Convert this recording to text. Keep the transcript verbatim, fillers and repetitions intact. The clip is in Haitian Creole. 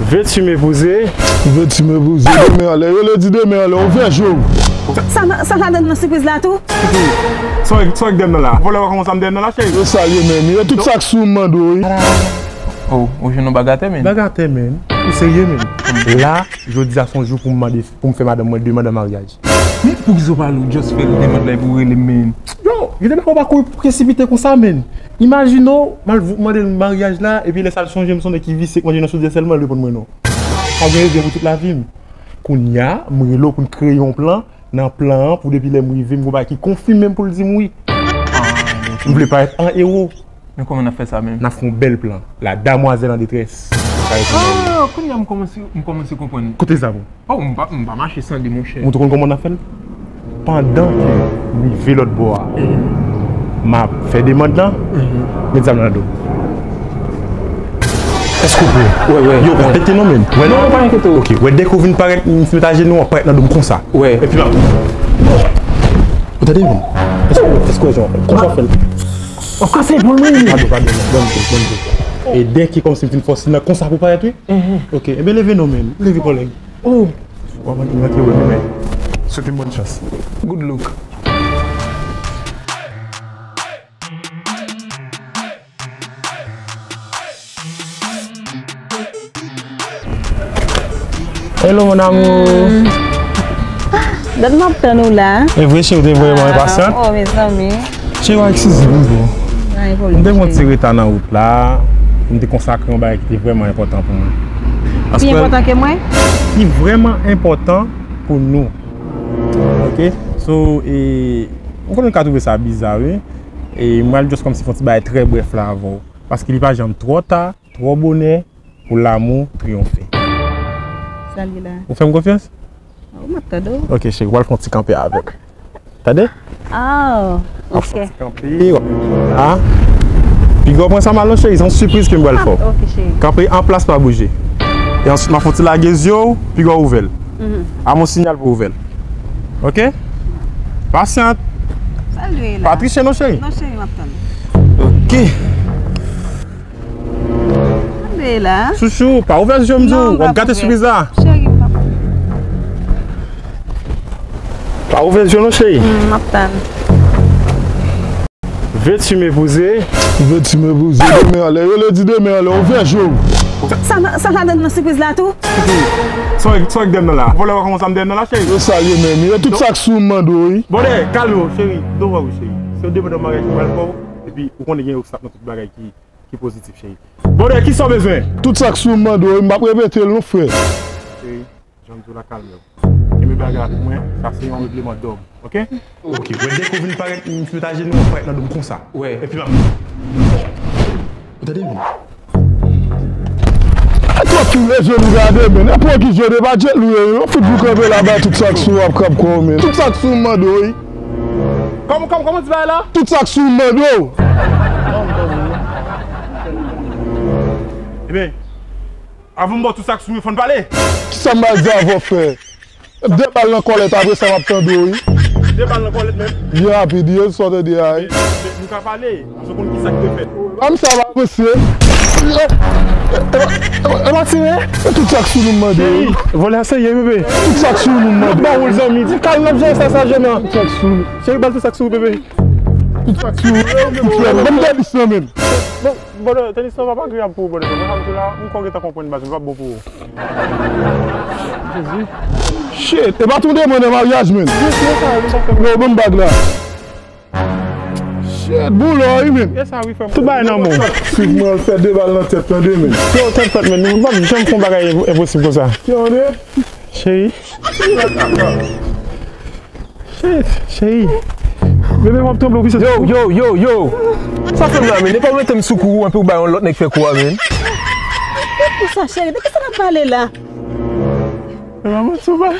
Vèt ime poze. Vèt ime poze. Demen anlè. Yo le di demen anlè. Ouvè je w. Sa, sa, sa ladan nan sipriz la tou? Sa w, sa w dèyè m nan la? Vòlè w konn sa m dèyè m nan la, cheri? Yo salye, men. Yo tout sa k sou m mande w, wi. Oh, ou jwenn yon bagatè, men. Bagatè, men. Ou serye, men? La, jodi a se yon jou pou m mande, pou m fè madanm mwen demann an maryaj. Men poukisa w pa just fè l demann la epi w rele m, men? Yo, gen de bagay ou pa kouri presipite konsa, men. Imajine w, m al vout mande l maryaj la, epi lè sa l sonje m se yon nèg ki visye k manje nan chodyè sèlman l reponn mwen non. Sa gen rezon pou tout lavi m. Kounye a, m rele w pou n kreye yon plan, nan plan an, pou depi lè m rive, m gon bagay ki konfime m pou l di m wi. M vle parèt an ewo. Men kòman n ap fè sa menm? N ap fè yon bèl plan. La demoiselle en détresse. Oh, kounye a m kòmanse, m kòmanse konprann. Koute sa pou. Oh, m pa, m pa mache san li, monchè. Ou te konn kòman n ap fè l? Pandan ke m rive lòt bò a, m ap fè demann lan, met zam nan do. Èske w prè? Wè, wè. Yo, pa enkyete non, men. Wè, non, non, pa enkyete w. Ok, wè, dèke w vin parèt, m met ajenou, w ap parèt nan do m konsa. Wè. Epi m ap. Ou tande, men? Èske, èske w wè jan konsa w fè l? Ou kase epòl mwen, men. Padon, padon, padon, padon. E dèke kòmsi m fin fòse nan konsa pou parèt, wi. Ok, enben leve non, men. Leve, kòlèg. Oh! W ap antre, antre wè nou, men. Swete m bòn chans. Good look. Hello, mon amour. Hmm. Dat m ap tann ou la. E vre, cheri, ou te vrèman enpasyant. Oh, mezanmi. Cheri, w eskize m, bro. M te gen yon ti reta nan wout la. M te konsakre yon bagay ki te vrèman enpòtan pou mwen. Pi enpòtan ke mwen? Ki vrèman enpòtan pou nou. Ok? So, e, ou konnen w ka twouve sa biza, wi. E mwen al just kòmsi fè yon ti bagay trè brèf la avè w. Paske li pa janm twò ta, twò bonè pou lanmou triyonfe. Sa l ye la? Ou fè m konfyans? Ou m ap tande w. Ok, cheri, w al fè yon ti kanpe avè m. Tande? Ah, ok. Kanpe, la. Piga w pran sa mal non, cheri, se yon sipriz ke m pral fè w. Ah, ok, cheri. Kanpe an plas, pa bouje. E answit, m ap fè w ti lage zye w, piga w ouvè l. Mhm. A m yon siyal pou w ouvè l. Ok? Pasyant. Salye la. Pa triche non, cheri. Non, cheri, m ap tann. Ok. Tande la. Chouchou, pa ouvè zye w, m di w, w ap gate sipriz la. Cheri, m p ap. Pa ouvè zye w non, cheri. Hmm, m ap tann. Vèt ime poze. Vèt ime poze. Demen anlè. Yo le di demen anlè. Ouvè je w. Sa, sa, sa ladan nan sipriz la tou? Sa w, sa w dèyè m nan la? Vòlè w konn sa m dèyè m nan la, cheri? Yo salye, men. Yo tout sa k sou m mande w, wi. Bon, dè, kalme w, cheri. Don't worry, cheri. Se yon demann an maryaj mwen pral fè w. Epi, ou konnen gen obstak nan tout bagay ki ki pozitif, cheri. Brother, kisa w bezwen? Tout sa k sou m mande w, m p ap repete l non, frè. Cheri, jan m di w la, kalme w. Kenbe bagay la pou mwen, sa se yon regleman dòm, ok? Ok, wè, dèke w vin parèt, m met ajenou, w ap parèt nan do m konsa. Wè. Epi m ap. Ou tande, men? E twòp fi, e je nou gade, men. E pran ki je de badjèt nou ye, yo fout pou kanpe la, bay tout sa k sou w ap krab kò w, men. Tout sa k sou m mande w, wi. Kòman, kòman, kòman ti bagay la? Tout sa k sou m mande w. Ebyen, avan m ba w tout sa k sou mwen, fò n pale. Kisa m pral di avè w, frè? De bal nan kòlèt, apre sa m ap tande w, wi. De bal nan kòlèt menm? Byen rapid, wi, sa w tande a, wi. Men, men, nou ka pale, paske w konn kisa k te fèt. Kòm sa va avanse. E pa tire. E tout sa k sou nou m mande w. Cheri, vòlè a serye, bebe. Tout sa k sou nou m mande w. Ba ou l zanmi, di kalm, n ap jere sa, sa jèn nan. Tout sa k sou nou. Cheri, ba l tout sa k sou ou, bebe. Tout sa k sou ou. Yo, menm frè, ban m tenis lan, menm. Bon, brother, tenis lan p ap agreyab pou ou, brother. Mwen, sa m di la, m kwè w gentan konprann, baz, li p ap bon pou ou. Jezi. Shit, e pa tou demann an maryaj, menm. Yo, ban m bag la. Shit, boulò, wi, men. Yes, sir, wi, frè m. Tout bagay nan men w. Swiv mwen, al fè de bal nan tèt, tande, men. Yo, tèt fèt, men. Nou p ap janm fè yon bagay enpo-, enposib konsa. Tande? Cheri. Shit, cheri. Bebe, w ap tranble, w vise. Yo, yo, yo, yo. Sa fè m la, men. E pa w mete m sou kou, epi w bay yon lòt nèg fè kou a, men. Kisa, cheri? De kisa n ap pale la? Bebe, mwen sou ba.